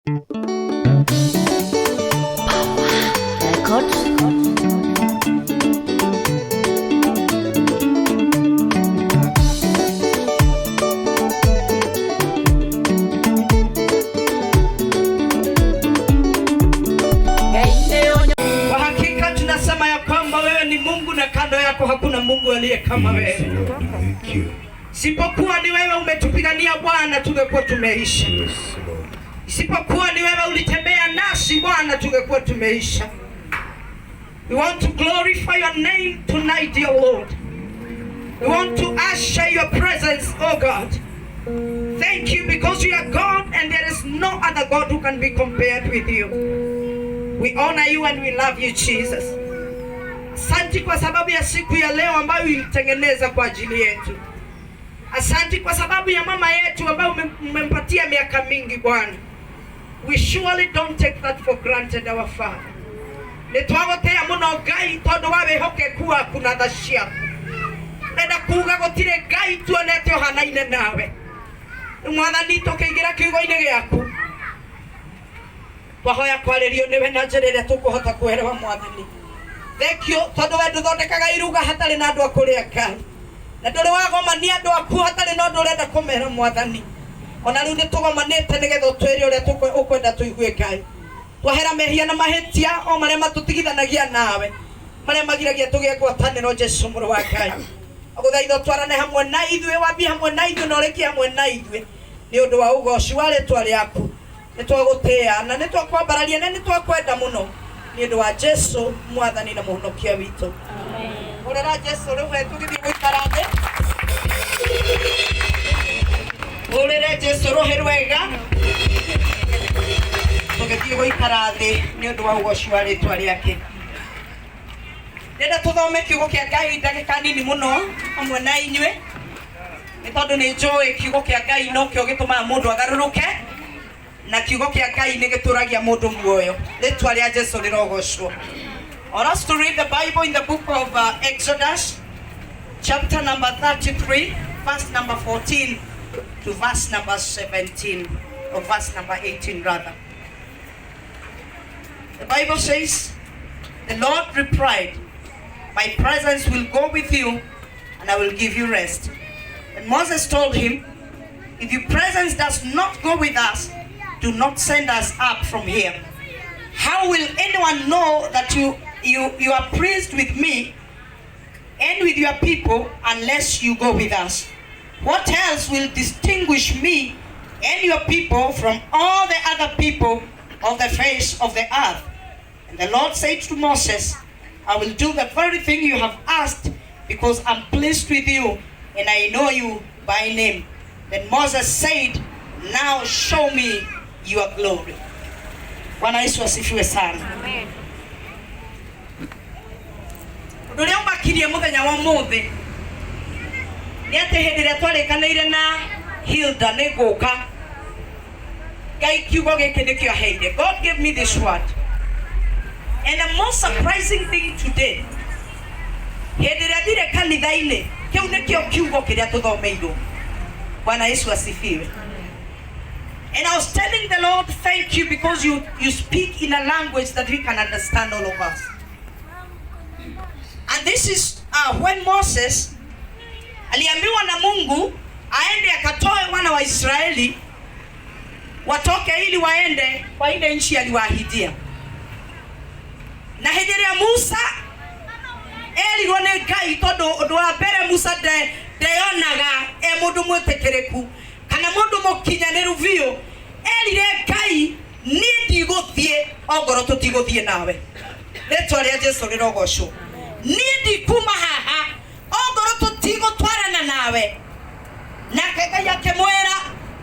Records. Kwa hakika tunasema ya kwamba wewe ni Mungu na kando yako hakuna Mungu aliye kama Yes, wewe. Lord, thank you. Isipokuwa ni wewe umetupigania Bwana, tungekuwa tumeisha. Yes, Lord. Isipokuwa ni wewe ulitembea nasi Bwana, tungekuwa tumeisha. We want to glorify your name tonight, dear Lord. We want to usher your presence, oh God. Thank you because you are God and there is no other God who can be compared with you. We honor you and we love you, Jesus. Asante kwa sababu ya siku ya leo ambayo ilitengeneza kwa ajili yetu. Asante kwa sababu ya mama yetu ambayo umempatia miaka mingi Bwana. We surely don't take that for granted, our Father. Nĩ twagũtĩĩa mũno Ngai tondũ wa wĩhokeku waku na tha ciaku. Ndenda kuga gũtirĩ Ngai tuonete ũhanaine nawe. Rĩu Mwathani, tũkĩingĩra kiugo-inĩ gĩaku, twahoya kwarĩrio nĩwe na njĩra ĩrĩa tũkũhota kũerewa. Mwathani, thank you tondũ we ndũthondekaga iruga hatarĩ na andũ a kũrĩa, Ngai, na ndũrĩ wagomania andũ aku hatarĩ na ũndũ ũrenda kũmera. Mwathani, ona rĩu nĩ tũgomanĩte nĩgetha ũtwĩre ũrĩa ũkwenda tũigue. Ngai, twahera mehia na mahĩtia o marĩa matũtigithanagia nawe, marĩa magiragia tũgĩe ngwatanĩro. Jesu mũrũ wa Ngai, agũthaitha ũtwarane hamwe na ithuĩ, wambie hamwe na ithuĩ na ũrĩkie hamwe na ithuĩ, nĩ ũndũ wa ũgoci wa rĩtwa rĩaku. Nĩ twagũtĩĩa na nĩ twakwambararia na nĩ twakwenda mũno, nĩ ũndũ wa Jesu Mwathani na Mũhonokia witũ. Hũrĩra Jesu rĩu he tũgĩthiĩ gũikara thĩ. Hũrĩre Jesu rũhĩ rwega tũgĩthiĩ gũikara thĩ, nĩ ũndũ wa ũgoci wa rĩtwa rĩake. Ndĩrenda tũthome kiugo kĩa Ngai ndagĩka nini mũno hamwe na inyuĩ, nĩ tondũ nĩ njũĩ kiugo kĩa Ngai nokĩo gĩtũmaga mũndũ agarũrũke, na kiugo kĩa Ngai nĩ gĩtũragia mũndũ muoyo. Rĩtwa rĩa Jesu rĩrogocwo. I want us to read the Bible in the book of Exodus, chapter number 33, verse number 14 to verse number 17, or verse number 18 rather. The Bible says, "The Lord replied, 'My presence will go with you and I will give you rest.' And Moses told him, 'If your presence does not go with us, do not send us up from here. How will anyone know that you are pleased with me and with your people unless you go with us? What else will distinguish me and your people from all the other people of the face of the earth?' And the Lord said to Moses, 'I will do the very thing you have asked because I'm pleased with you and I know you by name.' Then Moses said, 'Now show me your glory.'" Bwana Yesu asifiwe sana. Ũndũ ũrĩa ũmakirie mũthenya wa ũmũthĩ nĩ atĩ hĩndĩ ĩrĩa twarĩkanĩire na Hilda nĩ ngũka, Ngai kiugo gĩkĩ nĩkĩo aheire. God gave me this word. And the most surprising thing today, hĩndĩ ĩrĩa thire kanitha-inĩ, kĩu nĩkĩo kiugo kĩrĩa tũthomeirwo. Bwana Yesu asifiwe. And I was telling the Lord, "Thank you because you speak in a language that we can understand, all of us." And this is when Moses aliambiwa na Mungu aende akatoe wana wa Israeli watoke ili waende kwa ile nchi aliwaahidia. Na hĩndĩ ĩrĩa Musa erirwo nĩ Ngai, tondũ ũndũ wa mbere Musa ndeyonaga e mũndũ mwĩtĩkĩrĩku kana mũndũ mũkinyanĩru biũ, erire Ngai, "Niĩ ndigũthiĩ ongorwo tũtigũthiĩ nawe." Rĩtwa rĩa Jesu rĩrogocwo. "Niĩ ndikuma haha ongorwo tũtigũtwarana nawe." Nake Ngai akĩmwĩra,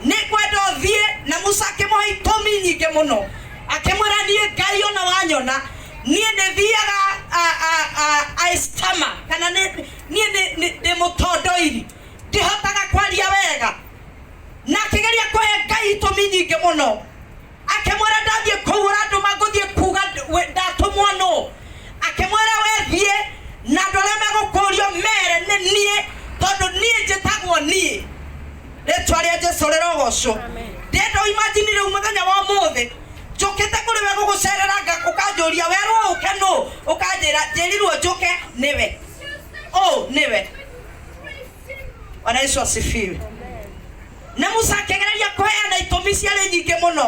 "Nĩ ngwenda ũthiĩ." Na Musa akĩmũhe itũmi nyingĩ mũno, akĩmwĩra, "Niĩ Ngai ona wanyona niĩ nĩ thiaga aistama kana niĩ ndĩ mũtondoiri, ndihotaga kwaria wega." Na akĩgeria kũhe Ngai itũmi nyingĩ mũno, akĩmwĩra, "Ndathiĩ kũu ũrandũma ngũthiĩ kuga ndatũmwo nũ?" Akĩmwĩra, "We thiĩ na andũ arĩa megũkũrio mere nĩ niĩ, tondũ niĩ njĩtagwo niĩ." Rĩtwa rĩa Jesu rĩrogocwo. Ndĩrenda ũimagine rĩu mũthenya wa ũmũthĩ njũkĩte kũrĩ we gũgũcerera ũkanjũria werwo ũke nũ, ũkanjĩra njĩrirwo njũke nĩwe. Ũ nĩwe. Bwana Yesu asifiwe. Na Musa akĩgereria kũheana itũmi ciarĩ nyingĩ mũno,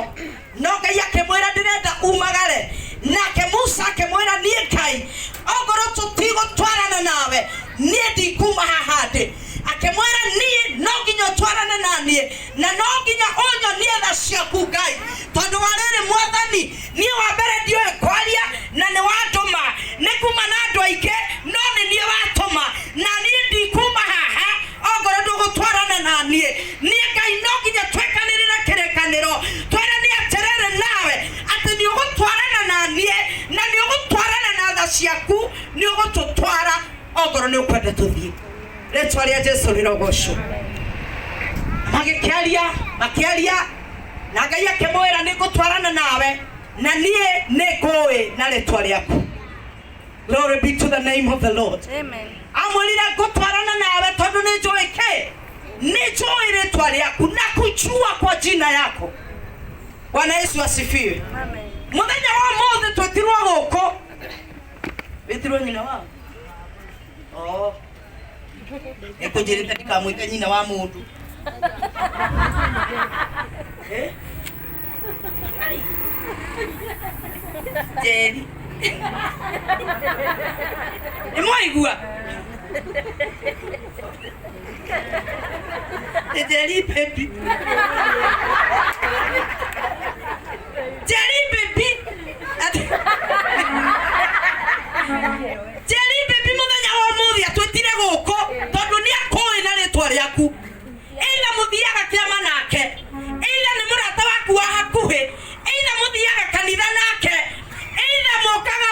no Ngai akĩmwĩra ndĩrenda umagare. Nake Musa akĩmwĩra niĩ Ngai ongorwo tũtigũtwarana nawe niĩ ndikuma haha ndĩ. Akĩmwĩra niĩ no nginya ũtwarane na niĩ na no nginya ũnyonie tha ciaku Ngai, tondũ wa rĩrĩ Mwathani niĩ wa mbere ndiũĩ kwaria na nĩ wandũma, nĩ kuma na andũ aingĩ no nĩ niĩ watũma, na niĩ ndikuma haha ongorwo ndũgũtwarana na niĩ. Niĩ Ngai no nginya twĩkanĩrĩre kĩrĩkanĩro, twerane atĩrĩrĩ nawe atĩ nĩ ũgũtwarana na niĩ na nĩ ũgũtwarana na tha ciaku, nĩ ũgũtũtwara ongorwo nĩ ũkwenda tũthiĩ. Rĩtwa rĩa Jesu rĩrogocwo. Magĩkĩaria makĩaria na Ngai akĩmwĩra nĩ ngũtwarana nawe na niĩ nĩ ngũĩ na rĩtwa rĩaku. Glory be to the name of the Lord. Amen. Amwĩrire ngũtwarana nawe tondũ nĩ njũĩ kĩ, nĩ njũĩ rĩtwa rĩaku na kujua kwa jina yako. Bwana Yesu asifiwe. Amen. Mũthenya wa ũmũthĩ twĩtirwo gũkũ, wĩtirwo nyina wao. Oh. Nĩkũnjĩrĩte ndikamwĩte nyina wa mũndũ. Eh? Njeri. Nĩ mwaigua? Nĩ Njeri baby. Njeri baby. Njeri baby mũthenya wa ũmũthĩ atwĩtire gũkũ tondũ nĩ akũĩ na rĩtwa rĩaku. Either mũthiaga kĩama nake, either nĩ mũrata waku wa hakuhĩ, either mũthiaga kanitha nake, either mũkaga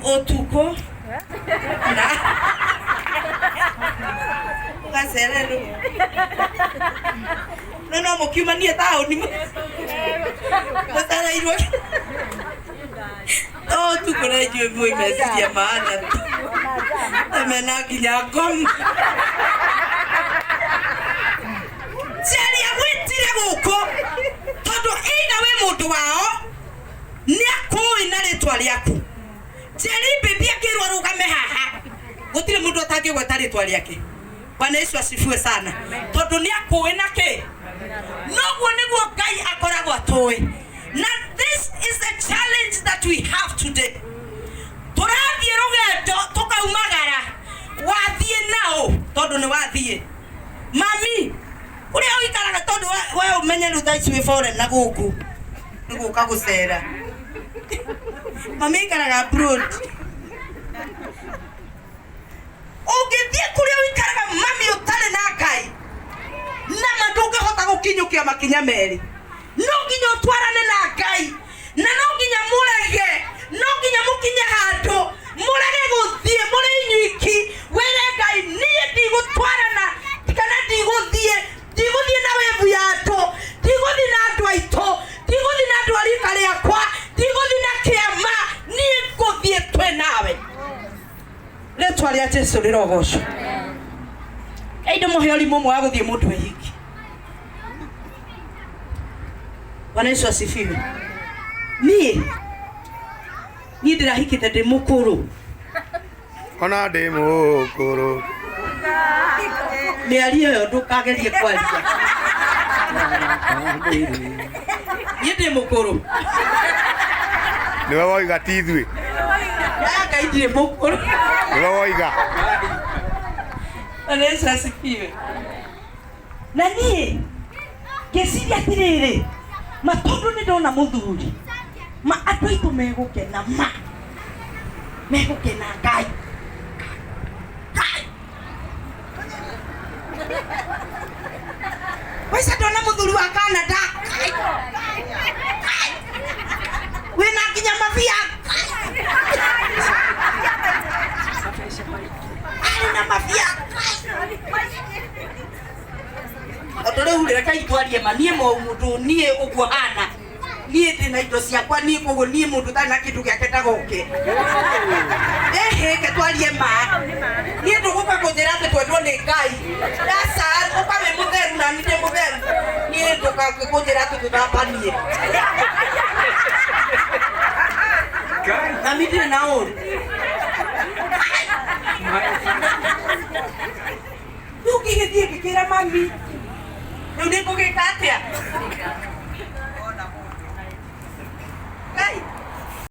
ũtukũ na ũgacererwo no no mũkiumanie taũni mũcereirwo no ũtukũ na inyuĩ mwĩ meciria mahana ta mena nginya ngoma. Njeri agwĩtire gũkũ tondũ either wĩ mũndũ wao nĩ akũĩ na rĩtwa rĩaku. Njeri baby akĩrwo arũgame haha gũtirĩ mũndũ atangĩgweta rĩtwa rĩake. Bwana Yesu asifiwe sana. Tondũ nĩ akũĩ na kĩ, noguo nĩguo Ngai akoragwo atũĩ. Na this is the challenge that we have today. Tũrathiĩ rũgendo tũkaumagara, wathiĩ nao tondũ nĩ wathiĩ. Mami ũrĩa ũikaraga tondũ we ũmenye rĩu thaa ici wĩ foreign na gũkũ nĩ gũka gũcera. Mami aikaraga abroad. Ũngĩthiĩ kũrĩa ũikaraga mami ũtarĩ na Ngai na ma ndũngĩhota gũkinyũkia makinya merĩ. No nginya ũtwarane na Ngai na no nginya mũrege, no nginya mũkinye handũ mũrege gũthiĩ mũrĩ inyuiki, wĩre Ngai niĩ ndigũtwarana kana ndigũthiĩ, ndigũthiĩ na webu ya andũ, ndigũthiĩ na andũ aitũ, ndigũthiĩ na andũ a rika rĩakwa, ndigũthiĩ na kĩama, niĩ ngũthiĩ twĩ nawe. Rĩtwa rĩa Jesu rĩrogocwo. Ngai ndũmũhe ũrimũ ũmwe wa gũthiĩ mũndũ wĩiki. Bwana Yesu asifiwe. Niĩ ndĩrahikĩte ndĩ mũkũrũ. Ona ndĩ mũkũrũ. Mĩario ĩyo ndũkagerie kwaria. Niĩ ndĩ mũkũrũ. Nĩwe woiga ti ithuĩ. Ngai ndirĩ mũkũrũ. Nĩwe woiga. Bwana Yesu asifiwe. Na niĩ ngĩciria atĩrĩrĩ, ma tondũ nĩ ndona mũthuri, ma andũ aitũ megũkena, ma megũkena Ngai. Ngai. Waica ndona mũthuri wa Canada. Ngai. Ngai. Wĩna nginya mabia. Arĩ na mabia. Tondũ rĩu rĩ, reke itwarie ma, niĩ mũndũ niĩ ũguo hana, Niĩ ndĩ na indo ciakwa niĩ, koguo niĩ mũndũ ũtarĩ na kĩndũ gĩake ndagoke. Ehĩke twarie ma. Niĩ ndũgũka kũnjĩra atĩ twendwo nĩ Ngai. Aca, ũka wĩ mũtheru na niĩ ndĩ mũtheru. Niĩ ndũka kũnjĩra atĩ tũthambanie. Na mi ndirĩ na ũru. Rĩu ngĩgĩthiĩ ngĩkĩra mami, rĩu nĩ ngũgĩka atĩa?